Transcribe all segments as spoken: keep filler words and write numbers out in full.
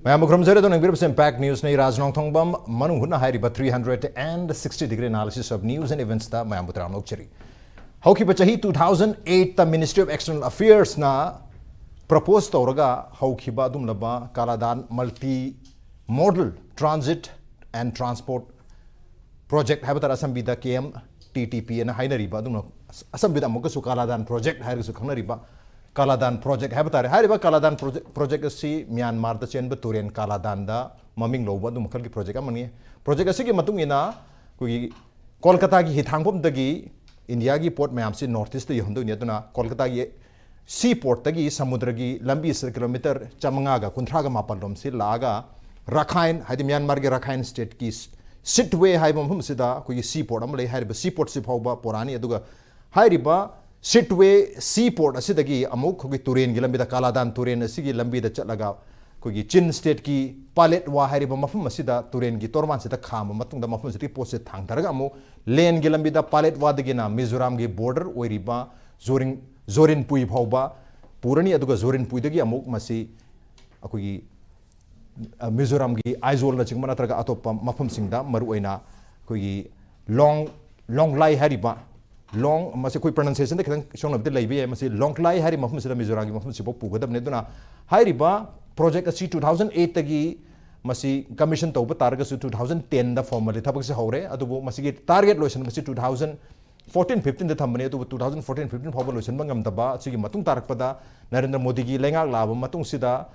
ꯃꯌꯥꯝꯕꯨ ꯈꯨꯔꯨꯝꯖꯔꯤ꯫ ꯑꯗꯨꯅ ꯌꯦꯡꯕꯤꯔꯤꯕꯁꯤ Impact Newsꯅꯤ꯫ ꯔꯥꯖ ꯅꯣꯡꯊꯣꯡꯕꯝ ꯃꯅꯨꯡ ꯍꯨꯠꯅ ꯍꯥꯏꯔꯤꯕ three hundred and sixty degree analysis of news and eventsꯇ ꯃꯌꯥꯝꯕꯨ ꯇꯔꯥꯝꯅ ꯑꯣꯛꯆꯔꯤ꯫ ꯍꯧꯈꯤꯕ ꯆꯍꯤ two thousand eightꯇ Ministry of External Affairsꯅ propose ꯇꯧꯔꯒ ꯍꯧꯈꯤꯕ ꯑꯗꯨꯒꯨꯝꯂꯕ ꯀꯥꯂꯥꯗꯥꯟ multi modal transit and transport project ꯍꯥꯏꯕ ꯇꯥꯔꯦ, ꯑꯁꯝꯕꯤꯗ K M T T P ꯑꯅ ꯍꯥꯏꯅꯔꯤꯕ, ꯑꯗꯨꯝꯅ ꯑꯁꯝꯕꯤꯗ ꯑꯃꯨꯛꯀꯁꯨ ꯀꯥꯂꯥꯗꯥꯟ project ꯍꯥꯏꯔꯒꯁꯨ ꯈꯪꯅꯔꯤꯕ ꯀꯥꯂꯥꯗꯥꯟ project ꯍꯥꯏꯕ ꯇꯥꯔꯦ꯫ ꯍꯥꯏꯔꯤꯕ ꯀꯥꯂꯥꯗꯥꯟ project, project ꯑꯁꯤ ꯃ꯭ꯌꯥꯟꯃꯥꯔꯗ ꯆꯦꯟꯕ ꯇꯨꯔꯦꯟ ꯀꯥꯂꯥꯗꯥꯟꯗ ꯃꯃꯤꯡ ꯂꯧꯕ ꯑꯗꯨ ꯃꯈꯜꯒꯤ project ꯑꯃꯅꯤ꯫ Project ꯑꯁꯤꯒꯤ ꯃꯇꯨꯡ ꯏꯟꯅ ꯑꯩꯈꯣꯏꯒꯤ ꯀꯣꯜꯀꯇꯥꯒꯤ ꯍꯤꯊꯥꯡꯐꯝꯗꯒꯤ ꯏꯟꯗꯤꯌꯥꯒꯤ ꯄꯣꯠ ꯃꯌꯥꯝꯁꯤ North Eastꯇ ꯌꯧꯍꯟꯗꯣꯏꯅꯤ꯫ ꯑꯗꯨꯅ ꯀꯣꯜꯀꯇꯥꯒꯤ sea portꯇꯒꯤ, ꯁꯃꯨꯗ꯭ꯔꯒꯤ ꯂꯝꯕꯤ ꯑꯁꯤꯗ kilometre ꯆꯥꯃꯉꯥꯒ ꯀꯨꯟꯊ꯭ꯔꯥꯒ ꯃꯥꯄꯜ ꯂꯣꯝꯁꯤ ꯂꯥꯛꯑꯒ ꯔꯥꯈꯥꯏꯟ, ꯍꯥꯏꯗꯤ ꯃ꯭ꯌꯥꯟꯃꯥꯔꯒꯤ ꯔꯥꯈꯥꯏꯟ stateꯀꯤ Sittwe ꯍꯥꯏꯕ ꯃꯐꯝ ꯑꯁꯤꯗ ꯑꯩꯈꯣꯏꯒꯤ sea port ꯑꯃ ꯂꯩ꯫ ꯍꯥꯏꯔꯤꯕ sea portꯁꯤ ꯐꯥꯎꯕ ꯄꯨꯔꯛꯑꯅꯤ꯫ ꯑꯗꯨꯒ ꯍꯥꯏꯔꯤꯕ Sittwe sea port ꯑꯁꯤꯗꯒꯤ ꯑꯃꯨꯛ ꯑꯩꯈꯣꯏꯒꯤ ꯇꯨꯔꯦꯟꯒꯤ ꯂꯝꯕꯤꯗ, ꯀꯥꯂꯥꯗꯥꯟ ꯇꯨꯔꯦꯟ ꯑꯁꯤꯒꯤ ꯂꯝꯕꯤꯗ ꯆꯠꯂꯒ ꯑꯩꯈꯣꯏꯒꯤ ꯆꯤꯟ stateꯀꯤ ꯄꯥꯂꯦꯠꯋꯥ ꯍꯥꯏꯔꯤꯕ ꯃꯐꯝ ꯑꯁꯤꯗ ꯇꯨꯔꯦꯟꯒꯤ ꯇꯣꯔꯕꯥꯟꯁꯤꯗ ꯈꯥꯝꯕ ꯃꯇꯨꯡꯗ ꯃꯐꯝ ꯑꯁꯤꯗꯒꯤ ꯄꯣꯠꯁꯦ ꯊꯥꯡꯊꯔꯒ ꯑꯃꯨꯛ landꯒꯤ ꯂꯝꯕꯤꯗ ꯄꯥꯂꯦꯠꯋꯥꯗꯒꯤꯅ ꯃꯤꯖꯣꯔꯥꯝꯒꯤ border ꯑꯣꯏꯔꯤꯕ ꯖꯣꯔꯤꯟ, ꯖꯣꯔꯤꯟꯄꯨꯏ ꯐꯥꯎꯕ ꯄꯨꯔꯅꯤ꯫ ꯑꯗꯨꯒ ꯖꯣꯔꯤꯟꯄꯨꯏꯗꯒꯤ ꯑꯃꯨꯛ ꯃꯁꯤ ꯑꯩꯈꯣꯏꯒꯤ, ꯑ, ꯃꯤꯖꯣꯔꯥꯝꯒꯤ ꯑꯥꯏꯖꯣꯜꯅꯆꯤꯡꯕ ꯅꯠꯇ꯭ꯔꯒ ꯑꯇꯣꯞꯄ ꯃꯐꯝꯁꯤꯡꯗ, ꯃꯔꯨꯑꯣꯏꯅ ꯑꯩꯈꯣꯏꯒꯤ ꯂꯣꯡ, ꯂꯣꯡꯂꯥꯏ ꯍꯥꯏꯔꯤꯕ, ꯂꯣꯡ, ꯃꯁꯤ ꯑꯩꯈꯣꯏ pronunciationꯗ ꯈꯤꯇꯪ ꯁꯣꯡꯅꯕꯗꯤ ꯂꯩꯕ ꯌꯥꯏ꯫ ꯃꯁꯤ ꯂꯣꯡꯂꯥꯏ ꯍꯥꯏꯔꯤꯕ ꯃꯐꯝꯁꯤꯗ, ꯃꯤꯖꯣꯔꯥꯝꯒꯤ ꯃꯐꯝꯁꯤꯐꯥꯎ ꯄꯨꯒꯗꯕꯅꯤ꯫ ꯑꯗꯨꯅ ꯍꯥꯏꯔꯤꯕ project ꯑꯁꯤ two thousand eightꯇꯒꯤ ꯃꯁꯤ commission ꯇꯧꯕ ꯇꯥꯔꯒꯁꯨ, two thousand tenꯗ formally ꯊꯕꯛꯁꯦ ꯍꯧꯔꯦ꯫ ꯑꯗꯨꯕꯨ ꯃꯁꯤꯒꯤ target ꯂꯣꯏꯁꯤꯟꯕꯁꯤ two thousand fourteen fifteenꯗ ꯊꯝꯕꯅꯤ꯫ ꯑꯗꯨꯕꯨ two thousand fourteen fifteen ꯐꯥꯎꯕ ꯂꯣꯏꯁꯤꯟꯕ ꯉꯝꯗꯕ ꯑꯁꯤꯒꯤ ꯃꯇꯨꯡ ꯇꯥꯔꯛꯄꯗ, ꯅꯔꯦꯟꯗ꯭ꯔ ꯃꯣꯗꯤꯒꯤ ꯂꯩꯉꯥꯛ ꯂꯥꯛꯑꯕ ꯃꯇꯨꯡꯁꯤꯗ,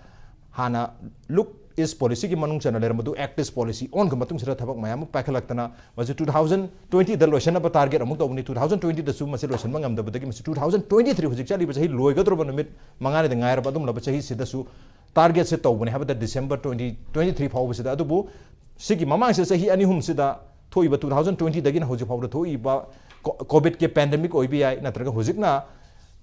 ꯍꯥꯟꯅ Look East policyꯒꯤ ꯃꯅꯨꯡ ꯆꯟꯅ ꯂꯩꯔꯝꯕꯗꯨ Act East policy ꯑꯣꯟꯈ꯭ꯔ ꯃꯇꯨꯡꯁꯤꯗ ꯊꯕꯛ ꯃꯌꯥꯝ ꯑꯃ ꯄꯥꯏꯈꯠꯂꯛꯇꯅ, ꯃꯁꯤ two thousand twentyꯗ ꯂꯣꯏꯁꯤꯟꯅꯕ target ꯑꯃꯨꯛ ꯇꯧꯕꯅꯤ꯫ Two thousand twentyꯗꯁꯨ ꯃꯁꯤ ꯂꯣꯏꯁꯤꯟꯕ ꯉꯝꯗꯕꯗꯒꯤ ꯃꯁꯤ two thousand twenty three, ꯍꯧꯖꯤꯛ ꯆꯠꯂꯤꯕ ꯆꯍꯤ ꯂꯣꯏꯒꯗꯧꯔꯕ ꯅꯨꯃꯤꯠ ꯃꯉꯥꯅꯤꯗ ꯉꯥꯏꯔꯕ ꯑꯗꯨꯒꯨꯝꯂꯕ ꯆꯍꯤꯁꯤꯗꯁꯨ targetꯁꯦ ꯇꯧꯕꯅꯦ ꯍꯥꯏꯕꯗ December twenty twenty three ꯐꯥꯎꯕꯁꯤꯗ꯫ ꯑꯗꯨꯕꯨ ꯁꯤꯒꯤ ꯃꯃꯥꯡꯁꯤꯗ, ꯆꯍꯤ ꯑꯅꯤ ꯑꯍꯨꯝꯁꯤꯗ ꯊꯣꯛꯏꯕ two thousand twentyꯗꯒꯤꯅ ꯍꯧꯖꯤꯛ ꯐꯥꯎꯕꯗ ꯊꯣꯛꯏꯕ co-, COVIDꯀꯤ pandemic ꯑꯣꯏꯕ ꯌꯥꯏ, ꯅꯠꯇ꯭ꯔꯒ ꯍꯧꯖꯤꯛꯅ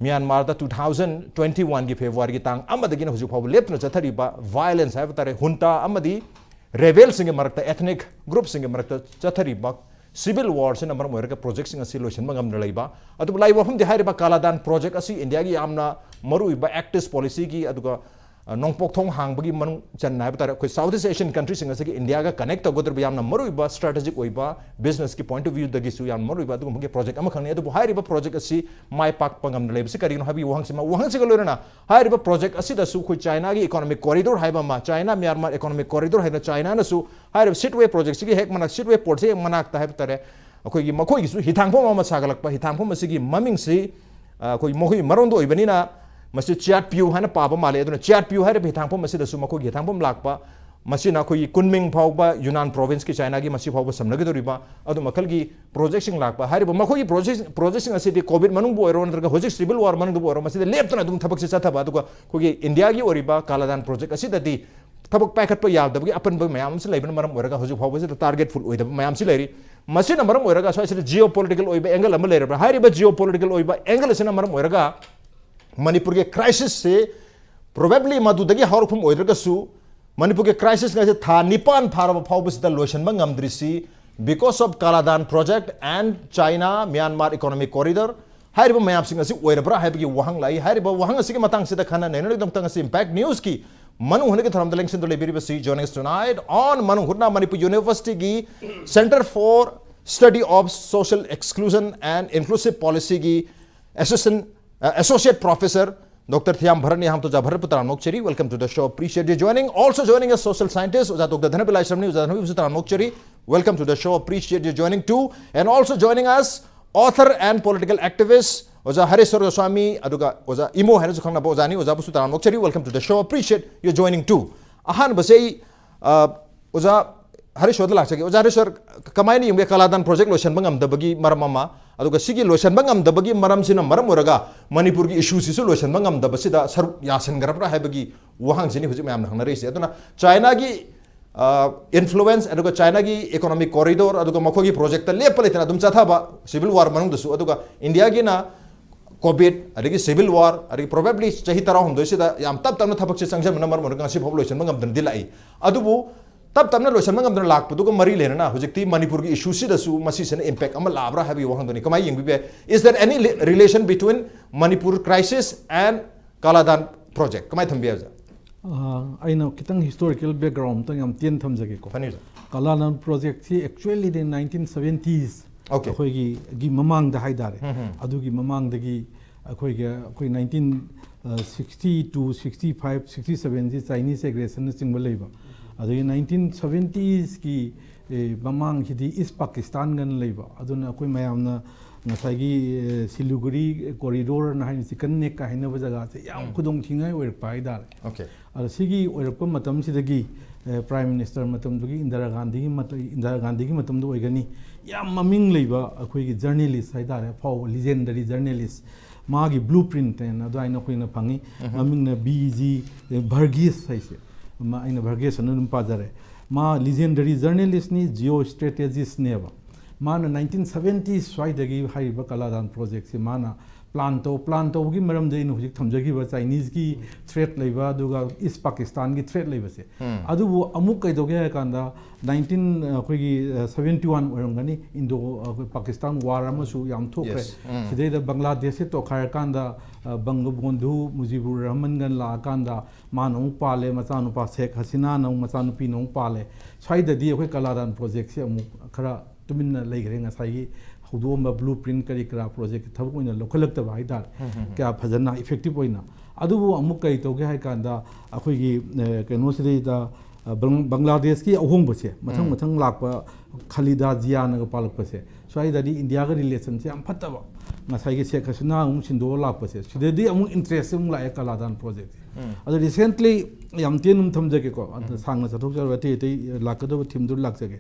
ꯃ꯭ꯌꯥꯟꯃꯥꯔꯗ two thousand twenty oneꯒꯤ Februaryꯒꯤ ꯇꯥꯡ ꯑꯃꯗꯒꯤꯅ ꯍꯧꯖꯤꯛ ꯐꯥꯎꯕ ꯂꯦꯞꯇꯅ ꯆꯠꯊꯔꯤꯕ violence ꯍꯥꯏꯕ ꯇꯥꯔꯦ, junta ꯑꯃꯗꯤ rebelꯁꯤꯡꯒꯤ ꯃꯔꯛꯇ, ethnic groupꯁꯤꯡꯒꯤ ꯃꯔꯛꯇ ꯆꯠꯊꯔꯤꯕ civil warꯁꯤꯅ ꯃꯔꯝ ꯑꯣꯏꯔꯒ projectꯁꯤꯡ ꯑꯁꯤ ꯂꯣꯏꯁꯤꯟꯕ ꯉꯝꯗꯅ ꯂꯩꯕ꯫ ꯑꯗꯨꯕꯨ ꯂꯥꯛꯏꯕ ꯃꯐꯝꯗꯤ ꯍꯥꯏꯔꯤꯕ ꯀꯥꯂꯥꯗꯥꯟ project ꯑꯁꯤ ꯏꯟꯗꯤꯌꯥꯒꯤ ꯌꯥꯝꯅ ꯃꯔꯨꯑꯣꯏꯕ Act East policyꯒꯤ, ꯑꯗꯨꯒ ꯑ, ꯅꯣꯡꯄꯣꯛ ꯊꯣꯡ ꯍꯥꯡꯕꯒꯤ ꯃꯅꯨꯡ ꯆꯟꯅ ꯍꯥꯏꯕ ꯇꯥꯔꯦ, ꯑꯩꯈꯣꯏ South East Asian countryꯁꯤꯡ ꯑꯁꯤꯒꯤ ꯏꯟꯗꯤꯌꯥꯒ connect ꯇꯧꯒꯗꯧꯔꯤꯕ ꯌꯥꯝꯅ ꯃꯔꯨꯑꯣꯏꯕ strategic ꯑꯣꯏꯕ, businessꯀꯤ point of viewꯗꯒꯤꯁꯨ ꯌꯥꯝꯅ ꯃꯔꯨꯑꯣꯏꯕ ꯑꯗꯨꯒꯨꯝꯕꯒꯤ project ꯑꯃꯈꯛꯅꯤ꯫ ꯑꯗꯨꯕꯨ ꯍꯥꯏꯔꯤꯕ project ꯑꯁꯤ ꯃꯥꯏ ꯄꯥꯛꯄ ꯉꯝꯗ ꯂꯩꯕꯁꯤ ꯀꯔꯤꯒꯤꯅꯣ ꯍꯥꯏꯕꯒꯤ ꯋꯥꯍꯪꯁꯤꯃ, ꯋꯥꯍꯪꯁꯤꯒ ꯂꯣꯏꯅꯅ ꯍꯥꯏꯔꯤꯕ project ꯑꯁꯤꯗꯁꯨ ꯑꯩꯈꯣꯏ ꯆꯥꯏꯅꯥꯒꯤ economic corridor ꯍꯥꯏꯕ ꯑꯃ, ꯆꯥꯏꯅꯥ ꯃ꯭ꯌꯥꯟꯃꯥꯔ economic corridor ꯍꯥꯏꯅ ꯆꯥꯏꯅꯥꯅꯁꯨ ꯍꯥꯏꯔꯤꯕ Silk Way projectꯁꯤꯒꯤ ꯍꯦꯛ ꯃꯅꯥꯛ, Silk Way portꯁꯤ ꯍꯦꯛ ꯃꯅꯥꯛꯇ ꯍꯥꯏꯕ ꯇꯥꯔꯦ, ꯑꯩꯈꯣꯏꯒꯤ ꯃꯈꯣꯏꯒꯤꯁꯨ ꯍꯤꯊꯥꯡꯐꯝ ꯑꯃ ꯁꯥꯒꯠꯂꯛꯄ, ꯍꯤꯊꯥꯡꯐꯝ ꯑꯁꯤꯒꯤ ꯃꯃꯤꯡꯁꯤ, ꯑ, ꯑꯩꯈꯣꯏꯒꯤ ꯃꯈꯣꯏ ꯃꯔꯣꯟꯗ ꯑꯣꯏꯕꯅꯤꯅ ꯃꯁꯤ ꯆꯤꯌꯥꯠꯄꯤꯌꯨ ꯍꯥꯏꯅ ꯄꯥꯕ ꯃꯥꯜꯂꯦ꯫ ꯑꯗꯨꯅ ꯆꯤꯌꯥꯠꯄꯤꯌꯨ ꯍꯥꯏꯔꯤꯕ ꯍꯤꯊꯥꯡꯐꯝ ꯑꯁꯤꯗꯁꯨ ꯃꯈꯣꯏꯒꯤ ꯍꯤꯊꯥꯡꯐꯝ ꯂꯥꯛꯄ, ꯃꯁꯤꯅ ꯑꯩꯈꯣꯏꯒꯤ ꯀꯨꯟꯃꯤꯡ ꯐꯥꯎꯕ, ꯌꯨꯅꯥꯟ provinceꯀꯤ ꯆꯥꯏꯅꯥꯒꯤ ꯃꯁꯤ ꯐꯥꯎꯕ ꯁꯝꯅꯒꯗꯧꯔꯤꯕ ꯑꯗꯨ ꯃꯈꯜꯒꯤ projectꯁꯤꯡ ꯂꯥꯛꯄ꯫ ꯍꯥꯏꯔꯤꯕ ꯃꯈꯣꯏꯒꯤ project, projectꯁꯤꯡ ꯑꯁꯤꯗꯤ COVID ꯃꯅꯨꯡꯕꯨ ꯑꯣꯏꯔꯣ ꯅꯠꯇ꯭ꯔꯒ ꯍꯧꯖꯤꯛ civil war ꯃꯅꯨꯡꯗꯕꯨ ꯑꯣꯏꯔꯣ, ꯃꯁꯤꯗ ꯂꯦꯞꯇꯅ ꯑꯗꯨꯝ ꯊꯕꯛꯁꯤ ꯆꯠꯊꯕ꯫ ꯑꯗꯨꯒ ꯑꯩꯈꯣꯏꯒꯤ ꯏꯟꯗꯤꯌꯥꯒꯤ ꯑꯣꯏꯔꯤꯕ ꯀꯥꯂꯥꯗꯥꯟ project ꯑꯁꯤꯗꯗꯤ ꯊꯕꯛ ꯄꯥꯏꯈꯠꯄ ꯌꯥꯗꯕꯒꯤ ꯑꯄꯟꯕ ꯃꯌꯥꯝ ꯑꯃꯁꯨ ꯂꯩꯕꯅ ꯃꯔꯝ ꯑꯣꯏꯔꯒ ꯍꯧꯖꯤꯛ ꯐꯥꯎꯕꯁꯤꯗ target full ꯑꯣꯏꯗꯕ ꯃꯌꯥꯝꯁꯤ ꯂꯩꯔꯤ꯫ ꯃꯁꯤꯅ ꯃꯔꯝ ꯑꯣꯏꯔꯒ ꯁ꯭ꯋꯥꯏꯁꯤꯗ geopolitical ꯑꯣꯏꯕ angle ꯑꯃ ꯂꯩꯔꯕ꯭ꯔꯥ? ꯍꯥꯏꯔꯤꯕ geopolitical ꯑꯣꯏꯕ angle ꯑꯁꯤꯅ ꯃꯔꯝ ꯑꯣꯏꯔꯒ ꯃꯅꯤꯄꯨꯔꯒꯤ crisisꯁꯤ probably ꯃꯗꯨꯗꯒꯤ ꯍꯧꯔꯛꯐꯝ ꯑꯣꯏꯗ꯭ꯔꯒꯁꯨ, ꯃꯅꯤꯄꯨꯔꯒꯤ crisis ꯑꯁꯤ ꯊꯥ ꯅꯤꯄꯥꯟ ꯐꯥꯔꯕ ꯐꯥꯎꯕꯁꯤꯗ ꯂꯣꯏꯁꯤꯟꯕ ꯉꯝꯗ꯭ꯔꯤꯁꯤ because of Kaladan project and China Myanmar economic corridor ꯍꯥꯏꯔꯤꯕ ꯃꯌꯥꯝꯁꯤꯡ ꯑꯁꯤ ꯑꯣꯏꯔꯕ꯭ꯔꯥ ꯍꯥꯏꯕꯒꯤ ꯋꯥꯍꯪ ꯂꯥꯛꯏ꯫ ꯍꯥꯏꯔꯤꯕ ꯋꯥꯍꯪ ꯑꯁꯤꯒꯤ ꯃꯇꯥꯡꯁꯤꯗ ꯈꯟꯅ ꯅꯩꯅꯅꯕꯒꯤꯗꯃꯛꯇ ꯉꯁꯤ Impact Newsꯀꯤ ꯃꯅꯨꯡ ꯍꯨꯠꯅꯒꯤ ꯊꯧꯔꯝꯗ ꯂꯦꯡꯁꯤꯟꯗꯨꯅ ꯂꯩꯕꯤꯔꯤꯕꯁꯤ, joining us tonight on ꯃꯅꯨꯡ ꯍꯨꯠꯅ, Manipur Universityꯒꯤ Centre for Study of Social Exclusion and Inclusive Policyꯒꯤ assistant, uh, associate professor Doctor Thiam Bharatꯅꯤ꯫ ꯑꯍꯥꯟꯕꯗ ꯑꯣꯖꯥ ꯚꯥꯔꯠꯄꯨ ꯇꯔꯥꯝꯅ ꯑꯣꯛꯆꯔꯤ, welcome to the show, appreciate your joining. Also joining us, social scientist ꯑꯣꯖꯥ doctor ꯙꯅꯕꯤꯂꯥ ꯏꯁ꯭ꯔꯝꯅꯤ꯫ ꯑꯣꯖꯥ ꯙꯅꯕꯤꯕꯨꯁꯨ ꯇꯔꯥꯝꯅ ꯑꯣꯛꯆꯔꯤ, welcome to the show, appreciate your joining too. And also joining us, author and political activist ꯑꯣꯖꯥ ꯍꯔꯦꯁ꯭ꯋꯔ ꯒꯣꯁ꯭ꯋꯥꯃꯤ, ꯑꯗꯨꯒ ꯑꯣꯖꯥ ꯏꯃꯣ ꯍꯥꯏꯅꯁꯨ ꯈꯪꯅꯕ ꯑꯣꯖꯥꯅꯤ꯫ ꯑꯣꯖꯥꯕꯨꯁꯨ ꯇꯔꯥꯝꯅ ꯑꯣꯛꯆꯔꯤ, welcome to the show, appreciate your joining too. ꯑꯍꯥꯟꯕꯁꯦ ꯑꯩ, ꯑ, ꯑꯣꯖꯥ ꯍꯔꯦꯁ꯭ꯋꯔꯗ ꯂꯥꯛꯆꯒꯦ꯫ ꯑꯣꯖꯥ ꯍꯔꯦꯁ꯭ꯋꯔ, ꯀꯃꯥꯏꯅ ꯌꯦꯡꯕꯒꯦ ꯀꯥꯂꯥꯗꯥꯟ project ꯂꯣꯏꯁꯤꯟꯕ ꯉꯝꯗꯕꯒꯤ ꯃꯔꯝ ꯑꯃ, ꯑꯗꯨꯒ ꯁꯤꯒꯤ ꯂꯣꯏꯁꯤꯟꯕ ꯉꯝꯗꯕꯒꯤ ꯃꯔꯝꯁꯤꯅ ꯃꯔꯝ ꯑꯣꯏꯔꯒ ꯃꯅꯤꯄꯨꯔꯒꯤ issueꯁꯤꯁꯨ ꯂꯣꯏꯁꯤꯟꯕ ꯉꯝꯗꯕꯁꯤꯗ ꯁꯔꯨꯛ ꯌꯥꯁꯤꯟꯈ꯭ꯔꯕ꯭ꯔꯥ ꯍꯥꯏꯕꯒꯤ ꯋꯥꯍꯪꯁꯤꯅꯤ ꯍꯧꯖꯤꯛ ꯃꯌꯥꯝꯅ ꯍꯪꯅꯔꯛꯏꯁꯦ꯫ ꯑꯗꯨꯅ ꯆꯥꯏꯅꯥꯒꯤ, ꯑ, influence, ꯑꯗꯨꯒ ꯆꯥꯏꯅꯥꯒꯤ economic corridor, ꯑꯗꯨꯒ ꯃꯈꯣꯏꯒꯤ projectꯇ ꯂꯦꯞꯄ ꯂꯩꯇꯅ ꯑꯗꯨꯝ ꯆꯠꯊꯕ civil war ꯃꯅꯨꯡꯗꯁꯨ, ꯑꯗꯨꯒ ꯏꯟꯗꯤꯌꯥꯒꯤꯅ COVID, ꯑꯗꯒꯤ civil war, ꯑꯗꯒꯤ probably ꯆꯍꯤ ꯇꯔꯥꯍꯨꯝꯗꯣꯏꯁꯤꯗ ꯌꯥꯝ ꯇꯞ ꯇꯞꯅ ꯊꯕꯛꯁꯦ ꯆꯪꯁꯤꯟꯕꯅ ꯃꯔꯝ ꯑꯣꯏꯔꯒ ꯉꯁꯤ ꯐꯥꯎꯕ ꯂꯣꯏꯁꯤꯟꯕ ꯉꯝꯗꯅꯗꯤ ꯂꯥꯛꯏ꯫ ꯑꯗꯨꯕꯨ ꯇꯞ ꯇꯞꯅ ꯂꯣꯏꯁꯤꯟꯕ ꯉꯝꯗꯅ ꯂꯥꯛꯄꯗꯨꯒ ꯃꯔꯤ ꯂꯩꯅꯅ ꯍꯧꯖꯤꯛꯇꯤ ꯃꯅꯤꯄꯨꯔꯒꯤ issueꯁꯤꯗꯁꯨ ꯃꯁꯤꯁꯤꯅ impact ꯑꯃ ꯂꯥꯛꯑꯕ꯭ꯔꯥ ꯍꯥꯏꯕꯒꯤ ꯋꯥꯍꯪꯗꯨꯅꯤ꯫ ꯀꯃꯥꯏꯅ ꯌꯦꯡꯕꯤꯕ ꯌꯥꯏ? Is there any li-, relation between Manipur crisis and ꯀꯥꯂꯥꯗꯥꯟ project? ꯀꯃꯥꯏꯅ ꯊꯝꯕꯤ ꯌꯥꯏ, ꯑꯣꯖꯥ? ꯑ, ꯑꯩꯅ ꯈꯤꯇꯪ historical background ꯑꯝꯇꯪ ꯌꯥꯝ ꯇꯦꯟ ꯊꯝꯖꯒꯦꯀꯣ꯫ ꯐꯅꯤ, ꯁꯥꯔ꯫ ꯀꯂꯥꯗꯥꯟ project ꯁꯤ actually the nineteen seventies Okay. ꯑꯩꯈꯣꯏꯒꯤ ꯒꯤ ꯃꯃꯥꯡꯗ ꯍꯥꯏꯇꯥꯔꯦ꯫ ꯎꯝ, ꯎꯝ꯫ ꯑꯗꯨꯒꯤ ꯃꯃꯥꯡꯗꯒꯤ ꯑꯩꯈꯣꯏꯒꯤ, ꯑꯩꯈꯣꯏ nineteen sixty two, sixty five, sixty seven ꯁꯤ Chinese aggression ꯅꯆꯤꯡꯕ ꯂꯩꯕ꯫ ꯑꯗꯒꯤ nineteen seventies ꯀꯤ, ꯑꯦ, ꯃꯃꯥꯡꯁꯤꯗꯤ East Pakistan ꯒꯅ ꯂꯩꯕ꯫ ꯑꯗꯨꯅ ꯑꯩꯈꯣꯏ ꯃꯌꯥꯝꯅ ꯉꯁꯥꯏꯒꯤ, ꯑꯦ, Siliguri corridor ꯅ ꯍꯥꯏꯅ chicken neck ꯀ ꯍꯥꯏꯅꯕ ꯖꯒꯥꯁꯦ ꯌꯥꯝ ꯎꯝ꯫ ꯈꯨꯗꯣꯡ ꯊꯤꯅꯤꯡꯉꯥꯏ ꯑꯣꯏꯔꯛꯄ ꯍꯥꯏꯇꯥꯔꯦ꯫ Okay. ꯑꯗ ꯁꯤꯒꯤ ꯑꯣꯏꯔꯛꯄ ꯃꯇꯝꯁꯤꯗꯒꯤ, ꯑꯦ, Prime Minister ꯃꯇꯝꯗꯨꯒꯤ ꯏꯟꯗꯤꯔꯥ ꯒꯥꯟꯙꯤꯒꯤ ꯃꯇ-, ꯏꯟꯗꯤꯔꯥ ꯒꯥꯟꯙꯤꯒꯤ ꯃꯇꯝꯗ ꯑꯣꯏꯒꯅꯤ, ꯌꯥꯝ ꯃꯃꯤꯡ ꯂꯩꯕ ꯑꯩꯈꯣꯏꯒꯤ journalist ꯍꯥꯏꯇꯥꯔꯦ, ꯑꯐꯥꯎꯕ legendary journalist, ꯃꯥꯒꯤ blueprint ꯍꯥꯏꯅ ꯑꯗꯨꯃꯥꯏꯅ ꯑꯩꯈꯣꯏꯅ ꯐꯪꯉꯤ꯫ ꯎꯝ꯫ ꯃꯃꯤꯡꯅ B G Varghese ꯍꯥꯏꯁꯦ, ꯃꯥ, ꯑꯩꯅ Varghese ꯑꯅ ꯑꯗꯨꯝ ꯄꯥꯖꯔꯦ꯫ ꯃꯥ legendary journalist ꯅꯤ, geo strategist ꯅꯦꯕ꯫ ꯃꯥꯅ nineteen seventy ꯁ꯭ꯋꯥꯏꯗꯒꯤ ꯍꯥꯏꯔꯤꯕ ꯀꯂꯥꯗꯥꯟ project ꯁꯦ ꯃꯥꯅ plan ꯇꯧ, plan ꯇꯧꯕꯒꯤ ꯃꯔꯝꯗꯤ ꯑꯩꯅ ꯍꯧꯖꯤꯛ ꯊꯝꯖꯈꯤꯕ Chinese ꯀꯤ threat ꯂꯩꯕ, ꯑꯗꯨꯒ East Pakistan ꯒꯤ threat ꯂꯩꯕꯁꯦ꯫ ꯎꯝ꯫ ꯑꯗꯨꯕꯨ ꯑꯃꯨꯛ ꯀꯩꯗꯧꯒꯦ ꯍꯥꯏ ꯀꯥꯟꯗ nineteen, ꯑꯩꯈꯣꯏꯒꯤ, ꯑ, seventy one ꯑꯣꯏꯔꯝꯒꯅꯤ, Indo, ꯑ, ꯑꯩꯈꯣꯏ Pakistan war ꯑꯃꯁꯨ ꯌꯥꯝ ꯊꯣꯛꯈ꯭ꯔꯦ꯫ Yes. ꯎꯝ꯫ ꯁꯤꯗꯩꯗ ꯕꯪꯒ꯭ꯂꯥꯗꯦꯁꯁꯦ ꯇꯣꯈꯥꯏꯔꯀꯥꯟꯗ, ꯑ, ꯕꯪꯒꯕꯣꯟꯙꯨ ꯃꯨꯖꯤꯕꯨꯔ ꯔꯍꯃꯟꯒ ꯂꯥꯛꯑꯀꯥꯟꯗ ꯃꯥꯅ ꯑꯃꯨꯛ ꯄꯥꯜꯂꯦ, ꯃꯆꯥꯅꯨꯄꯥ ꯁꯦꯈ ꯍꯁꯤꯅꯥꯅ ꯑꯃꯨꯛ ꯃꯆꯥꯅꯨꯄꯤꯅ ꯑꯃꯨꯛ ꯄꯥꯜꯂꯦ꯫ ꯁ꯭ꯋꯥꯏꯗꯗꯤ ꯑꯩꯈꯣꯏ ꯀꯂꯥꯗꯥꯟ project ꯁꯦ ꯑꯃꯨꯛ ꯈꯔ ꯇꯨꯃꯤꯟꯅ ꯂꯩꯈ꯭ꯔꯦ꯫ ꯉꯁꯥꯏꯒꯤ ꯍꯧꯗꯣꯛꯑꯝꯕ blueprint ꯀꯔꯤ ꯀꯔꯥ project ꯊꯕꯛ ꯑꯣꯏꯅ ꯂꯧꯈꯠꯂꯛꯇꯕ ꯍꯥꯏꯇꯥꯔꯦ꯫ ꯎꯝ, ꯎꯝ, ꯎꯝ꯫ ꯀꯌꯥ ꯐꯖꯅ effective ꯑꯣꯏꯅ꯫ ꯑꯗꯨꯕꯨ ꯑꯃꯨꯛ ꯀꯔꯤ ꯇꯧꯒꯦ ꯍꯥꯏ ꯀꯥꯟꯗ ꯑꯩꯈꯣꯏꯒꯤ, ꯑ, ꯀꯩꯅꯣꯁꯤꯗꯩꯗ, ꯑ, ꯕꯪ-, ꯕꯪꯒ꯭ꯂꯥꯗꯦꯁꯀꯤ ꯑꯍꯣꯡꯕꯁꯦ ꯃꯊꯪ ꯎꯝ꯫ ꯃꯊꯪ ꯂꯥꯛꯄ, ꯈꯂꯤꯗꯥ ꯖꯤꯌꯥꯅꯒ ꯄꯥꯜꯂꯛꯄꯁꯦ, ꯁ꯭ꯋꯥꯏꯗꯗꯤ ꯏꯟꯗꯤꯌꯥꯒ relation ꯁꯦ ꯌꯥꯝ ꯐꯠꯇꯕ, ꯉꯁꯥꯏꯒꯤ ꯁꯦꯈ ꯍꯁꯤꯅꯥ ꯑꯃꯨꯛ ꯁꯤꯟꯗꯣꯛꯑ ꯂꯥꯛꯄꯁꯦ, ꯁꯤꯗꯗꯤ ꯑꯃꯨꯛ interest ꯁꯦ ꯑꯃꯨꯛ ꯂꯥꯛꯑꯦ ꯀꯂꯥꯗꯥꯟ project ꯁꯦ꯫ ꯎꯝ꯫ ꯑꯗꯣ recently ꯌꯥꯝ ꯇꯦꯟꯅ ꯑꯗꯨꯝ ꯊꯝꯖꯒꯦꯀꯣ, ꯑꯗ ꯎꯝ꯫ ꯁꯥꯡꯅ ꯆꯠꯊꯣꯛꯆꯔꯣꯏ, ꯑꯇꯩ ꯑꯇꯩ ꯂꯥꯛꯀꯗꯕ theme ꯗꯨ ꯂꯥꯛꯆꯒꯦ꯫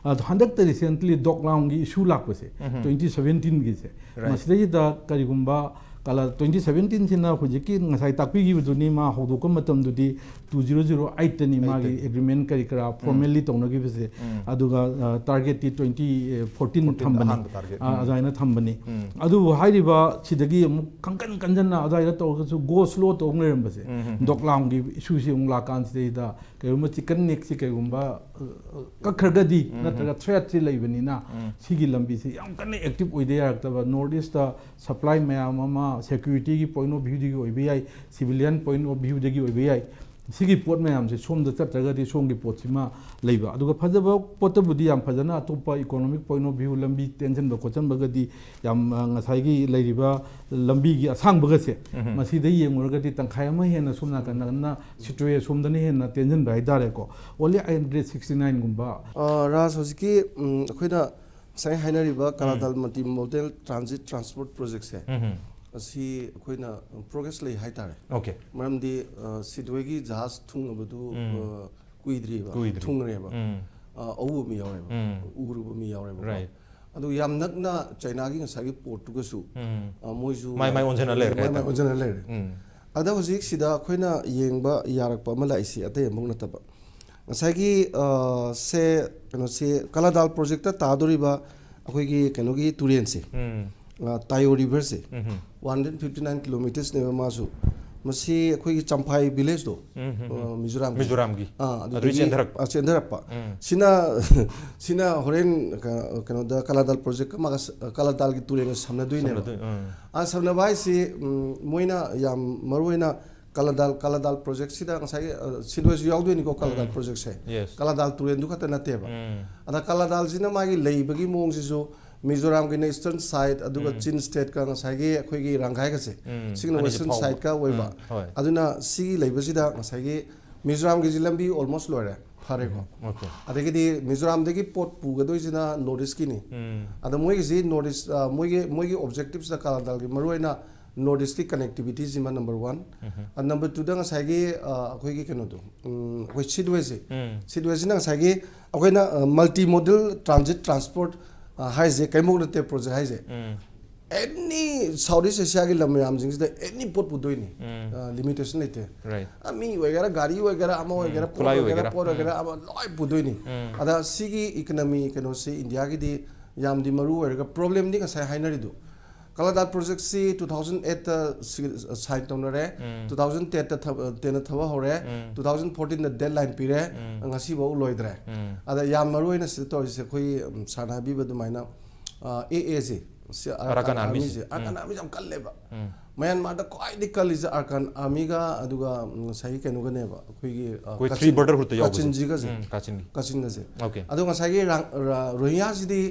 ꯑꯗꯣ ꯍꯟꯗꯛꯇ recently ꯗꯣꯛꯂꯥꯝꯒꯤ issue ꯂꯥꯛꯄꯁꯦ, ꯎꯝ꯫ twenty seventeen ꯒꯤꯁꯦ, Right. ꯃꯁꯤꯗꯩꯁꯤꯗ ꯀꯔꯤꯒꯨꯝꯕ ꯀꯂꯥ-, twenty seventeen ꯁꯤꯅ ꯍꯧꯖꯤꯛꯀꯤ ꯉꯁꯥꯏ ꯇꯥꯛꯄꯤꯈꯤꯕꯗꯨꯅꯤ, ꯃꯥ ꯍꯧꯗꯣꯛꯄ ꯃꯇꯝꯗꯨꯗꯤ two zero zero eight ꯇꯅꯤ ꯃꯥꯒꯤ Eight ꯇꯅꯤ꯫ Agreement ꯀꯔꯤ ꯀꯔꯥ formally ꯇꯧꯅꯈꯤꯕꯁꯦ꯫ ꯎꯝ꯫ ꯑꯗꯨꯒ, ꯑ, target T twenty fourteen Fourteen ꯊꯝꯕꯅꯤ꯫ ꯑꯍꯥꯟꯕ target꯫ ꯑ, ꯎꯝ꯫ ꯑꯗꯨꯃꯥꯏꯅ ꯊꯝꯕꯅꯤ꯫ ꯎꯝ꯫ ꯑꯗꯨꯕꯨ ꯍꯥꯏꯔꯤꯕ ꯁꯤꯗꯒꯤ ꯑꯃꯨꯛ ꯈꯪꯀꯟ ꯀꯟꯖꯟꯅ ꯑꯗꯨꯋꯥꯏꯗ ꯇꯧꯔꯒꯁꯨ go slow ꯇꯧ ꯂꯩꯔꯝꯕꯁꯦ, ꯎꯝ, ꯎꯝ, ꯎꯝ꯫ ꯗꯣꯛꯂꯥꯝꯒꯤ issue ꯁꯤ ꯑꯃꯨꯛ ꯂꯥꯛꯀꯥꯟꯁꯤꯗꯩꯗ ꯀꯩꯒꯨꯝꯕ chicken neck ꯁꯤ ꯀꯩꯒꯨꯝꯕ, ꯑ, ꯀꯛꯈ꯭ꯔꯒꯗꯤ, ꯎꯝ, ꯅꯠꯇ꯭ꯔꯒ threat ꯁꯤ ꯂꯩꯕꯅꯤꯅ, ꯎꯝ꯫ ꯁꯤꯒꯤ ꯂꯝꯕꯤꯁꯤ ꯌꯥꯝ ꯀꯟꯅ active ꯑꯣꯏꯗ ꯌꯥꯔꯛꯇꯕ, North East ꯇ supply ꯃꯌꯥꯝ ꯑꯃ security ꯒꯤ point of view ꯗꯒꯤ ꯑꯣꯏꯕ ꯌꯥꯏ, civilian point of view ꯗꯒꯤ ꯑꯣꯏꯕ ꯌꯥꯏ, ꯁꯤꯒꯤ ꯄꯣꯠ ꯃꯌꯥꯝꯁꯦ ꯁꯣꯝꯗ ꯆꯠꯇ꯭ꯔꯒꯗꯤ ꯁꯣꯝꯒꯤ ꯄꯣꯠꯁꯤꯃ ꯂꯩꯕ꯫ ꯑꯗꯨꯒ ꯐꯖꯕ ꯄꯣꯠꯇꯕꯨꯗꯤ ꯌꯥꯝ ꯐꯖꯅ ꯑꯇꯣꯞꯄ economic point of view, ꯂꯝꯕꯤ ꯇꯦꯟꯁꯤꯟꯕ ꯈꯣꯠꯆꯟꯕꯒꯗꯤ ꯌꯥꯝ, ꯑ, ꯉꯁꯥꯏꯒꯤ ꯂꯩꯔꯤꯕ ꯂꯝꯕꯤꯒꯤ ꯑꯁꯥꯡꯕꯒꯁꯦ, ꯎꯝ꯫ ꯃꯁꯤꯗ ꯌꯦꯡꯉꯨꯔꯒꯗꯤ ꯇꯪꯈꯥꯏ ꯑꯃ ꯍꯦꯟꯅ ꯁꯣꯝ ꯅꯥꯀꯟꯗꯅ ꯁꯤꯇ꯭ꯋꯦ ꯁꯣꯝꯗꯅ ꯍꯦꯟꯅ ꯇꯦꯟꯁꯤꯟꯕ ꯍꯥꯏꯇꯥꯔꯦꯀꯣ꯫ Only hundred sixty nine ꯒꯨꯝꯕ꯫ ꯑ, ꯔꯥꯖ, ꯍꯧꯖꯤꯛꯀꯤ, ꯎꯝ, ꯑꯩꯈꯣꯏꯅ ꯉꯁꯥꯏ ꯍꯥꯏꯅꯔꯤꯕ ꯎꯝ꯫ Kala Dal Multimodal Transit Transport Project ꯁꯦ, ꯎꯝ꯫ ꯑꯁꯤ ꯑꯩꯈꯣꯏꯅ progress ꯂꯩ ꯍꯥꯏꯇꯥꯔꯦ꯫ Okay꯫ ꯃꯔꯝꯗꯤ, ꯑ, ꯁꯤꯗꯣꯏꯒꯤ ꯖꯍꯥꯖ ꯊꯨꯡꯉꯕꯗꯨ, ꯎꯝ꯫ ꯑ, ꯀꯨꯏꯗ꯭ꯔꯤꯕ, ꯀꯨꯏꯗ꯭ꯔꯤ꯫ ꯊꯨꯡꯉꯦꯕ꯫ ꯎꯝ꯫ ꯑ, ꯑꯎꯕ ꯃꯤ ꯌꯥꯎꯔꯦꯕ꯫ ꯎꯝ꯫ ꯎꯔꯨꯕ ꯃꯤ ꯌꯥꯎꯔꯦꯕꯀꯣ꯫ Right꯫ ꯑꯗꯨ ꯌꯥꯝ ꯅꯛꯅ ꯆꯩꯅꯥꯒꯤ ꯉꯁꯥꯏꯒꯤ ꯄꯣꯔꯠꯇꯨꯒꯁꯨ, ꯎꯝ꯫ ꯑ, ꯃꯣꯏꯁꯨ ꯃꯥꯏ ꯃꯥꯏ ꯑꯣꯟꯁꯤꯟꯅ ꯂꯩꯔꯦ ꯃꯥꯏ ꯃꯥꯏ ꯍꯥꯏꯇꯥꯔꯦ꯫ ꯑꯣꯟꯁꯤꯟꯅ ꯂꯩꯔꯦ꯫ ꯎꯝ꯫ ꯑꯗ ꯍꯧꯖꯤꯛ ꯁꯤꯗ ꯑꯩꯈꯣꯏꯅ ꯌꯦꯡꯕ ꯌꯥꯔꯛꯄ ꯑꯃ ꯂꯥꯛꯏꯁꯤ ꯑꯇꯩ ꯑꯃꯐꯥꯎ ꯅꯠꯇꯕ, ꯉꯁꯥꯏꯒꯤ, ꯑ, ꯁꯦ, ꯀꯩꯅꯣꯁꯦ, Kala Dal project ꯇꯥꯗꯣꯔꯤꯕ ꯑꯩꯈꯣꯏꯒꯤ ꯀꯩꯅꯣꯒꯤ ꯇꯨꯔꯦꯟꯁꯦ, ꯎꯝ꯫ ꯑ, Tayo River ꯁꯦ, ꯎꯝ꯫ One hundred fifty nine kilometers ꯅꯦꯕ ꯃꯥꯁꯨ꯫ ꯃꯁꯤ ꯑꯩꯈꯣꯏꯒꯤ ꯆꯝꯐꯥꯏ village ꯗꯣ, ꯎꯝ, ꯎꯝ, ꯎꯝ꯫ ꯑ, ꯃꯤꯖꯣꯔꯥꯝꯒꯤ꯫ ꯃꯤꯖꯣꯔꯥꯝꯒꯤ꯫ ꯑ, ꯑꯗꯨꯗꯒꯤ ꯑꯗꯨꯗꯒꯤ ꯆꯦꯟꯊꯔꯛꯄ꯫ ꯑ, ꯆꯦꯟꯊꯔꯛꯄ꯫ ꯎꯝ꯫ ꯁꯤꯅ, ꯁꯤꯅ ꯍꯣꯔꯦꯟ ꯀ-, ꯀꯩꯅꯣꯗ Kala Dal project ꯀ ꯃꯥꯒ ꯁ-, Kala Dal ꯒꯤ ꯇꯨꯔꯦꯟꯒ ꯁꯝꯅꯗꯣꯏꯅꯦꯕ꯫ ꯁꯝꯅꯗꯣꯏ-, ꯎꯝ꯫ ꯑ, ꯁꯝꯅꯕ ꯍꯥꯏꯁꯤ, ꯎꯝ, ꯃꯣꯏꯅ ꯌꯥꯝ ꯃꯔꯨ ꯑꯣꯏꯅ Kala Dal, Kala Dal project ꯁꯤꯗ ꯉꯁꯥꯏꯒꯤ, ꯑ, ꯁꯤꯗꯣꯏꯁꯨ ꯌꯥꯎꯗꯣꯏꯅꯤꯀꯣ, Kala Dal ꯎꯝ꯫ Project ꯁꯦ꯫ Yes꯫ Kala Dal ꯇꯨꯔꯦꯟꯗꯨ ꯈꯛꯇ ꯅꯠꯇꯦꯕ꯫ ꯎꯝ꯫ ꯑꯗ Kala Dal ꯁꯤꯅ ꯃꯥꯒꯤ ꯂꯩꯕꯒꯤ ꯃꯑꯣꯡꯁꯤꯁꯨ ꯃꯤꯖꯣꯔꯥꯝꯒꯤꯅ eastern side, ꯑꯗꯨꯒ ꯎꯝ꯫ ꯆꯤꯟ state ꯀ ꯉꯁꯥꯏꯒꯤ ꯑꯩꯈꯣꯏꯒꯤ ꯔꯪꯒꯥꯏꯒꯁꯦ, ꯎꯝ, ꯁꯤꯒꯤꯅ ꯑꯅꯤꯁꯤ western ꯐꯥꯎꯕ꯫ Side ꯀ ꯑꯣꯏꯕ꯫ ꯎꯝ, ꯍꯣꯏ꯫ ꯑꯗꯨꯅ ꯁꯤꯒꯤ ꯂꯩꯕꯁꯤꯗ ꯉꯁꯥꯏꯒꯤ ꯃꯤꯖꯣꯔꯥꯝꯒꯤꯁꯤ ꯂꯝꯕꯤ almost ꯂꯣꯏꯔꯦ, ꯐꯔꯦꯀꯣ꯫ ꯎꯝ, okay꯫ ꯑꯗꯒꯤꯗꯤ ꯃꯤꯖꯣꯔꯥꯝꯗꯒꯤ ꯄꯣꯠ ꯄꯨꯒꯗꯣꯏꯁꯤꯅ North East ꯀꯤꯅꯤ꯫ ꯎꯝ꯫ ꯑꯗ ꯃꯣꯏꯒꯤꯁꯤ North East, ꯑ, ꯃꯣꯏꯒꯤ, ꯃꯣꯏꯒꯤ objective ꯁꯤꯗ Kala Dal ꯒꯤ ꯃꯔꯨꯑꯣꯏꯅ North East ꯀꯤ connectivity ꯁꯤꯃ number one꯫ ꯎꯝ꯫ ꯑ, number two ꯗ ꯉꯁꯥꯏꯒꯤ, ꯑ, ꯑꯩꯈꯣꯏꯒꯤ ꯀꯩꯅꯣꯗꯣ, ꯎꯝ, ꯑꯩꯈꯣꯏ seaway ꯁꯦ꯫ ꯎꯝ꯫ Seaway ꯁꯤꯅ ꯉꯁꯥꯏꯒꯤ ꯑꯩꯈꯣꯏꯅ, ꯑ, multimodal transit transport, ꯑ, ꯍꯥꯏꯁꯦ ꯀꯩꯃꯨꯛ ꯅꯠꯇꯦ project ꯍꯥꯏꯁꯦ꯫ ꯎꯝ꯫ Any South East Asia ꯒꯤ ꯂꯝ ꯃꯌꯥꯝꯁꯤꯡꯁꯤꯗ any ꯄꯣꯠ ꯄꯨꯗꯣꯏꯅꯤ꯫ ꯎꯝ꯫ ꯑ, limitation ꯂꯩꯇꯦ꯫ Right꯫ ꯑ, ꯃꯤ ꯑꯣꯏꯒꯦꯔꯥ, ꯒꯥꯔꯤ ꯑꯣꯏꯒꯦꯔꯥ, ꯑꯃ ꯎꯝ, ꯑꯣꯏꯒꯦꯔꯥ, ꯄꯣꯠ ꯈꯨꯠꯂꯥꯏ ꯑꯣꯏꯒꯦꯔꯥ, ꯑꯣꯏꯒꯦꯔꯥ꯫ ꯄꯣꯠ ꯎꯝ꯫ ꯑꯣꯏꯒꯦꯔꯥ, ꯑꯃ ꯂꯣꯏ ꯄꯨꯗꯣꯏꯅꯤ꯫ ꯎꯝ꯫ ꯑꯗ ꯁꯤꯒꯤ economy ꯀꯩꯅꯣꯁꯤ ꯏꯟꯗꯤꯌꯥꯒꯤꯗꯤ ꯌꯥꯝꯗꯤ ꯃꯔꯨ ꯑꯣꯏꯔꯒ problem ꯗꯤ ꯉꯁꯥꯏ ꯍꯥꯏꯅꯔꯤꯗꯨ, Kala Dal project ꯁꯤ two thousand eight ꯇ ꯁꯤ-, sign ꯇꯧꯅꯔꯦ, ꯎꯝ꯫ Two thousand ten ꯇ ꯊꯕ-, ten ꯗ ꯊꯕꯛ ꯍꯧꯔꯦ, ꯎꯝ꯫ Two thousand fourteen ꯗ deadline ꯄꯤꯔꯦ, ꯎꯝ꯫ ꯉꯁꯤꯐꯥꯎ ꯂꯣꯏꯗ꯭ꯔꯦ꯫ ꯎꯝ꯫ ꯑꯗ ꯌꯥꯝ ꯃꯔꯨ ꯑꯣꯏꯅ ꯁꯤꯗ ꯇꯧꯔꯤꯁꯦ ꯑꯩꯈꯣꯏ, ꯎꯝ, ꯁꯥꯔꯅ ꯍꯥꯏꯕꯤꯕ ꯑꯗꯨꯃꯥꯏꯅ, ꯑ, A A ꯁꯦ, ꯁꯤ ꯑꯔꯥꯀꯥꯟ ꯑꯥꯔꯃꯤꯁꯦ, ꯑꯔꯥꯀꯥꯟ ꯑꯥꯔꯃꯤꯁꯦ ꯌꯥꯝ ꯀꯜꯂꯦꯕ꯫ ꯃ꯭ꯌꯥꯟꯃꯥꯔꯗ ꯈ꯭ꯋꯥꯏꯗꯒꯤ ꯀꯜꯂꯤꯁꯦ ꯑꯔꯥꯀꯥꯟ ꯑꯥꯔꯃꯤꯒ ꯑꯗꯨꯒ ꯎꯝ, ꯉꯁꯥꯏꯒꯤ ꯀꯩꯅꯣꯒꯅꯦꯕ, ꯑꯩꯈꯣꯏꯒꯤ ꯑ, ꯑꯩꯈꯣꯏ ꯀꯆꯤꯟ, ꯊ꯭ꯔꯤ ꯕꯣꯔꯗꯔꯍꯨꯗꯇ ꯌꯥꯎꯕꯁꯦ꯫ ꯀꯆꯤꯟꯁꯤꯒꯁꯦ꯫ ꯎꯝ, ꯀꯆꯤꯟꯒꯤ꯫ ꯀꯆꯤꯟꯒꯁꯦ꯫ ꯑꯣꯀꯦ꯫ ꯑꯗꯣ ꯉꯁꯥꯏꯒꯤ ꯔꯥ-, ꯔꯥ-, ꯔꯣꯍꯤꯡꯌꯥꯁꯤꯗꯤ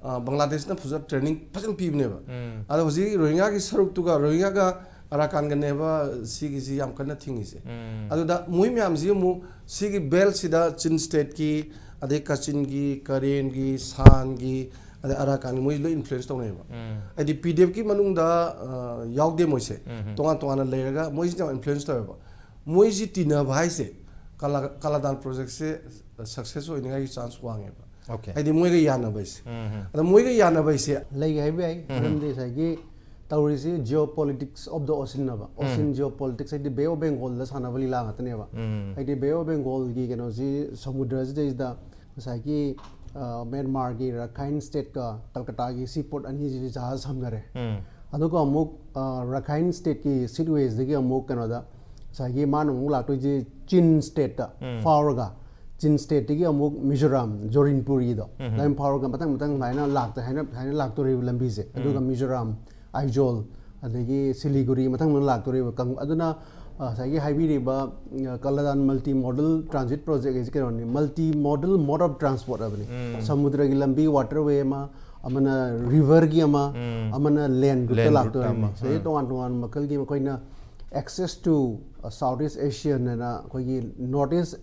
ꯑ, ꯕꯪꯒ꯭ꯂꯥꯗꯦꯁꯅ ꯐꯖꯅ ꯇ꯭ꯔꯦꯅꯤꯡ ꯐꯖꯅ ꯄꯤꯕꯅꯦꯕ꯫ ꯎꯝ꯫ ꯑꯗꯣ ꯍꯧꯖꯤꯛ ꯔꯣꯍꯤꯡꯌꯥꯒꯤ ꯁꯔꯨꯛꯇꯨꯒ ꯔꯣꯍꯤꯡꯌꯥꯒ ꯑꯔꯥꯀꯥꯟꯒꯅꯦꯕ ꯁꯤꯒꯤꯁꯤ ꯌꯥꯝ ꯀꯟꯅ ꯊꯤꯡꯉꯤꯁꯦ꯫ ꯎꯝ꯫ ꯑꯗꯨꯗ ꯃꯣꯏ ꯃꯌꯥꯝꯁꯤ ꯑꯃꯨꯛ ꯁꯤꯒꯤ ꯕꯦꯜꯁꯤꯗ ꯆꯤꯟ ꯁ꯭ꯇꯦꯠꯀꯤ, ꯑꯗꯩ ꯀꯆꯤꯟꯒꯤ, ꯀꯔꯦꯟꯒꯤ, ꯁꯥꯟꯒꯤ, ꯑꯗꯩ ꯑꯔꯥꯀꯥꯟꯒꯤ ꯃꯣꯏ ꯂꯣꯏ ꯏꯟꯐ꯭ꯂꯨꯌꯦꯟꯁ ꯇꯧꯅꯩꯌꯦꯕ꯫ ꯎꯝ꯫ ꯍꯥꯏꯗꯤ ꯄꯤ ꯗꯤ ꯑꯦꯐꯀꯤ ꯃꯅꯨꯡꯗ ꯑ, ꯌꯥꯎꯗꯦ ꯃꯣꯏꯁꯦ꯫ ꯎꯝ꯫ ꯇꯣꯉꯥꯟ ꯇꯣꯉꯥꯟꯅ ꯂꯩꯔꯒ ꯃꯣꯏꯁꯤꯅ ꯌꯥꯝ ꯏꯟꯐ꯭ꯂꯨꯌꯦꯟꯁ ꯇꯧꯋꯦꯕ꯫ ꯃꯣꯏꯁꯤ ꯇꯤꯟꯅꯕ ꯍꯥꯏꯁꯦ ꯀꯂꯥ-, ꯀꯂꯥꯗꯥꯟ ꯄ꯭ꯔꯣꯖꯦꯛꯁꯦ ꯁꯛꯁꯦꯁ ꯑꯣꯏꯅꯤꯡꯉꯥꯏꯒꯤ ꯆꯥꯟꯁ ꯋꯥꯡꯉꯦꯕ꯫ ꯑꯣꯀꯦ꯫ ꯍꯥꯏꯗꯤ ꯃꯣꯏꯒ ꯌꯥꯅꯕ ꯍꯥꯏꯁꯦ꯫ ꯎꯝ꯫ ꯑꯗ ꯃꯣꯏꯒ ꯌꯥꯅꯕ ꯍꯥꯏꯁꯦ ꯂꯩꯒꯦ ꯍꯥꯏꯕ ꯌꯥꯏ꯫ ꯎꯝ꯫ ꯃꯔꯝꯗꯤ ꯉꯁꯥꯏꯒꯤ ꯇꯧꯔꯤꯁꯤ geopolitics of the ocean ꯍꯥꯏꯕ꯫ ꯎꯝ꯫ Ocean geopolitics ꯍꯥꯏꯗꯤ Bay of Bengalꯗ ꯁꯥꯟꯅꯕ ꯂꯤꯂꯥ ꯉꯥꯛꯇꯅꯦꯕ꯫ ꯎꯝ꯫ ꯍꯥꯏꯗꯤ Bay of Bengalꯒꯤ ꯀꯩꯅꯣꯁꯤ ꯁꯃꯨꯗ꯭ꯔꯁꯤꯗꯩꯁꯤꯗ ꯉꯁꯥꯏꯒꯤ, ꯑ, ꯃ꯭ꯌꯥꯟꯃꯥꯔꯒꯤ ꯔꯥꯈꯥꯏꯟ ꯁ꯭ꯇꯦꯠꯀ ꯀꯜꯀꯇꯥꯒꯤ ꯁꯤ ꯄꯣꯔꯠ ꯑꯅꯤꯁꯤꯗꯤ ꯖꯍꯥꯖ ꯁꯝꯅꯔꯦ꯫ ꯎꯝ꯫ ꯑꯗꯨꯒ ꯑꯃꯨꯛ, ꯑ, ꯔꯥꯈꯥꯏꯟ ꯁ꯭ꯇꯦꯠꯀꯤ ꯁꯤꯠꯋꯦꯁꯤꯗꯒꯤ ꯑꯃꯨꯛ ꯀꯩꯅꯣꯗ ꯉꯁꯥꯏꯒꯤ ꯃꯥꯅ ꯑꯃꯨꯛ ꯂꯥꯛꯇꯣꯏꯁꯦ ꯆꯤꯟ ꯁ꯭ꯇꯦꯠꯇ ꯎꯝ꯫ ꯐꯥꯎꯔꯒ ꯆꯤꯟ ꯁ꯭ꯇꯦꯠꯇꯒꯤ ꯑꯃꯨꯛ ꯃꯤꯖꯣꯔꯥꯝ, ꯖꯣꯔꯤꯟꯄꯨꯔꯒꯤꯗꯣ ꯎꯝ꯫ ꯑꯗꯨꯃꯥꯏꯅ ꯐꯥꯎꯔꯒ ꯃꯊꯪ ꯃꯊꯪ ꯁꯨꯃꯥꯏꯅ ꯂꯥꯛꯇ-, ꯍꯥꯏꯅ, ꯍꯥꯏꯅ ꯂꯥꯛꯇꯣꯔꯤꯕ ꯂꯝꯕꯤꯁꯦ꯫ ꯑꯗꯨꯒ ꯎꯝ꯫ ꯃꯤꯖꯣꯔꯥꯝ, ꯑꯥꯏꯖꯣꯜ, ꯑꯗꯒꯤ ꯁꯤꯂꯤꯒꯨꯔꯤ ꯃꯊꯪ ꯃꯊꯪ ꯂꯥꯛꯇꯣꯔꯤꯕ ꯀꯪ-, ꯑꯗꯨꯅ, ꯑ, ꯉꯁꯥꯏꯒꯤ ꯍꯥꯏꯕꯤꯔꯤꯕ, ꯑ, ꯀꯂꯥꯗꯥꯟ multi modal transit project ꯍꯥꯏꯁꯦ ꯀꯩꯅꯣꯅꯤ, multi modal mode of transport ꯍꯥꯏꯕꯅꯤ꯫ ꯎꯝ꯫ ꯁꯃꯨꯗ꯭ꯔꯒꯤ ꯂꯝꯕꯤ, waterway ꯑꯃ, ꯑꯃꯅ ꯔꯤꯚꯔꯒꯤ ꯑꯃ, ꯎꯝ꯫ ꯑꯃꯅ ꯂꯦꯟ ꯔꯨꯠꯇ ꯂꯦꯟ ꯔꯨꯠ ꯂꯥꯛꯇꯣꯔꯤꯕꯅꯤ꯫ ꯑꯃ, ꯁꯤꯗꯩ ꯎꯝ꯫ ꯇꯣꯉꯥꯟ ꯇꯣꯉꯥꯟꯕ ꯃꯈꯜꯒꯤ ꯃꯈꯣꯏꯅ access to, ꯑ, Southeast Asian ꯍꯥꯏꯅ ꯑꯩꯈꯣꯏꯒꯤ North East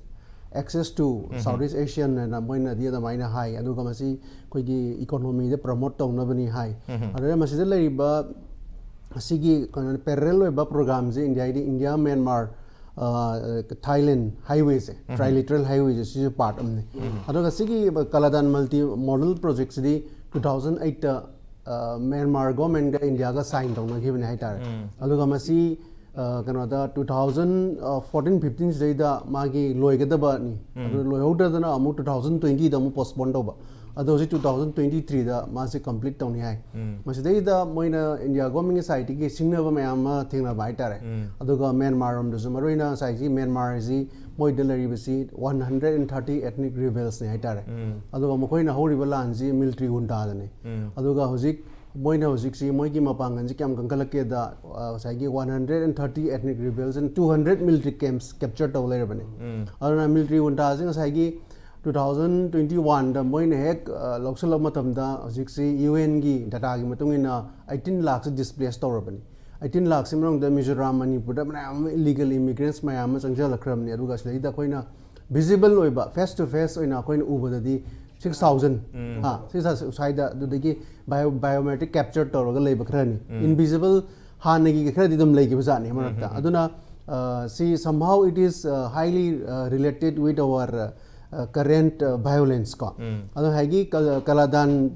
access to um. Southeast Asian ꯍꯥꯏꯅ ꯃꯣꯏꯅꯗꯤ ꯑꯗꯨꯃꯥꯏꯅ ꯍꯥꯏ꯫ ꯑꯗꯨꯒ ꯃꯁꯤ ꯑꯩꯈꯣꯏꯒꯤ economyꯗ promote ꯇꯧꯅꯕꯅꯤ ꯍꯥꯏ꯫ ꯎꯝ꯫ ꯑꯗꯨꯅ ꯃꯁꯤꯗ ꯂꯩꯔꯤꯕ ꯑꯁꯤꯒꯤ ꯀꯩꯅꯣ parallel ꯑꯣꯏꯕ programꯁꯦ ꯏꯟꯗꯤꯌꯥꯒꯤꯗꯤ ꯏꯟꯗꯤꯌꯥ, ꯃ꯭ꯌꯥꯟꯃꯥꯔ, ꯑ, ꯊꯥꯏꯂꯦꯟ highwayꯁꯦ, ꯎꯝ꯫ Trilateral highwayꯁꯦ ꯁꯤꯁꯨ part ꯑꯃꯅꯤ꯫ ꯎꯝ꯫ ꯑꯗꯨꯒ ꯁꯤꯒꯤ ꯀꯂꯥꯗꯥꯟ multi modal projectꯁꯤꯗꯤ two thousand eightꯇ, ꯑ, ꯃ꯭ꯌꯥꯟꯃꯥꯔ governmentꯒ ꯏꯟꯗꯤꯌꯥꯒ sign ꯇꯧꯅꯈꯤꯕꯅꯤ ꯍꯥꯏꯇꯥꯔꯦ꯫ ꯎꯝ꯫ ꯑꯗꯨꯒ ꯃꯁꯤ, ꯑ, ꯀꯩꯅꯣꯗ two thousand fourteen fifteen ꯁꯤꯗꯩꯗ ꯃꯥꯒꯤ ꯂꯣꯏꯒꯗꯕꯅꯤ꯫ ꯎꯝ꯫ ꯑꯗꯨ ꯂꯣꯏꯍꯧꯗꯗꯅ ꯑꯃꯨꯛ two thousand twentyꯗ ꯑꯃꯨꯛ postpone ꯇꯧꯕ꯫ ꯑꯗꯣ ꯍꯧꯖꯤꯛ two thousand twenty threeꯗ ꯃꯥꯁꯦ complete ꯇꯧꯅꯤ ꯍꯥꯏ꯫ ꯎꯝ꯫ ꯃꯁꯤꯗꯩꯗ ꯃꯣꯏꯅ ꯏꯟꯗꯤꯌꯥ governmentꯀꯤ sideꯇꯒꯤ ꯁꯤꯡꯅꯕ ꯃꯌꯥꯝ ꯑꯃ ꯊꯦꯡꯅꯕ ꯍꯥꯏꯇꯥꯔꯦ꯫ ꯎꯝ꯫ ꯑꯗꯨꯒ ꯃ꯭ꯌꯥꯟꯃꯥꯔ ꯔꯣꯝꯗꯁꯨ, ꯃꯔꯨꯑꯣꯏꯅ ꯉꯁꯥꯏꯒꯤ ꯃ꯭ꯌꯥꯟꯃꯥꯔꯁꯤ ꯃꯣꯏꯗ ꯂꯩꯔꯤꯕꯁꯤ one hundred and thirty ethnic rebelsꯅꯤ ꯍꯥꯏꯇꯥꯔꯦ꯫ ꯎꯝ꯫ ꯑꯗꯨꯒ ꯃꯈꯣꯏꯅ ꯍꯧꯔꯤꯕ ꯂꯥꯟꯁꯤ military juntaꯗꯅꯤ꯫ ꯎꯝ꯫ ꯑꯗꯨꯒ ꯍꯧꯖꯤꯛ ꯃꯣꯏꯅ ꯍꯧꯖꯤꯛꯁꯤ ꯃꯣꯏꯒꯤ ꯃꯄꯥꯡꯒꯜꯁꯤ ꯀꯌꯥꯝ ꯀꯟꯈꯠꯂꯛꯀꯦꯗ, ꯑ, ꯉꯁꯥꯏꯒꯤ one hundred and thirty ethnic rebels and two hundred military camps capture ꯇꯧ ꯂꯩꯔꯕꯅꯤ꯫ ꯑꯗꯨꯅ military junta ꯁꯤ ꯉꯁꯥꯏꯒꯤ two thousand twenty one ꯗ ꯃꯣꯏꯅ ꯍꯦꯛ, ꯑ, ꯂꯧꯁꯤꯜꯂꯛꯄ ꯃꯇꯝꯗ ꯍꯧꯖꯤꯛꯁꯤ U N ꯒꯤ data ꯒꯤ ꯃꯇꯨꯡ ꯏꯟꯅ eighteen ꯂꯥꯛꯁꯤ displace ꯇꯧꯔꯕꯅꯤ꯫ Eighteen ꯂꯥꯛꯁꯤ ꯃꯅꯨꯡꯗ ꯃꯤꯖꯣꯔꯥꯝ, ꯃꯅꯤꯄꯨꯔꯗ ꯃꯌꯥꯝ ꯑꯃ illegal immigrants ꯃꯌꯥꯝ ꯑꯃ ꯆꯪꯁꯤꯜꯂꯛꯈ꯭ꯔꯕꯅꯤ꯫ ꯑꯗꯨꯒ ꯁꯤꯗꯩꯗ ꯑꯩꯈꯣꯏꯅ visible ꯑꯣꯏꯕ, face to face ꯑꯣꯏꯅ ꯑꯩꯈꯣꯏꯅ ꯎꯕꯗꯗꯤ six thousand, ꯁꯤ ꯁ꯭ꯋꯥꯏꯗ, ꯑꯗꯨꯗꯒꯤ bio-, biometric capture ꯇꯧꯔꯒ ꯂꯩꯕ ꯈꯔꯅꯤ꯫ Invisible ꯍꯥꯟꯅꯒꯤ ꯈꯔꯗꯤ ꯑꯗꯨꯝ ꯂꯩꯈꯤꯕ ꯖꯥꯠꯅꯤ ꯃꯔꯛꯇ꯫ ꯑꯗꯨꯅ, ꯑ, ꯁꯤ somehow it is, ꯑ, highly, ꯑ, related with our, ꯑ, current, ꯑ, violence ꯀꯣ꯫ ꯑꯗꯣ ꯉꯁꯥꯏꯒꯤ ꯀ-, ꯀꯂꯥꯗꯥꯟ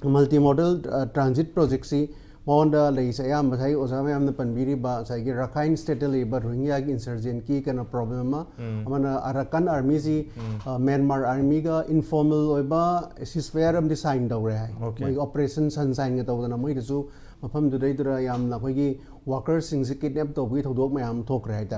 multimodal, ꯑ, transit project ꯁꯤ ꯃꯉꯣꯟꯗ ꯂꯩꯔꯤꯁꯦ ꯑꯌꯥꯝꯕ ꯉꯁꯥꯏꯒꯤ ꯑꯣꯖꯥ ꯃꯌꯥꯝꯅ ꯄꯟꯕꯤꯔꯤꯕ ꯉꯁꯥꯏꯒꯤ ꯔꯥꯈꯥꯏꯟ state ꯇ ꯂꯩꯔꯤꯕ ꯔꯣꯍꯤꯡꯒ꯭ꯌꯥꯒꯤ insurgent ꯀꯤ ꯀꯩꯅꯣ problem ꯑꯃ, ꯑꯃꯅ Arakan Army ꯁꯤ, ꯑ, Myanmar Army ꯒ informal ꯑꯣꯏꯕ ceasefire ꯑꯃꯗꯤ sign ꯇꯧꯔꯦ ꯍꯥꯏ꯫ ꯃꯣꯏꯒꯤ Operation Sunshine ꯒ ꯇꯧꯗꯅ ꯃꯣꯏꯗꯁꯨ ꯃꯐꯝꯗꯨꯗꯩꯗꯨꯗ ꯌꯥꯝꯅ ꯑꯩꯈꯣꯏꯒꯤ workers ꯁꯤꯡꯁꯦ kidnap ꯇꯧꯕꯒꯤ ꯊꯧꯗꯣꯛ ꯃꯌꯥꯝ ꯑꯃ ꯊꯣꯛꯈ꯭ꯔꯦ ꯍꯥꯏꯇꯥꯔꯦ꯫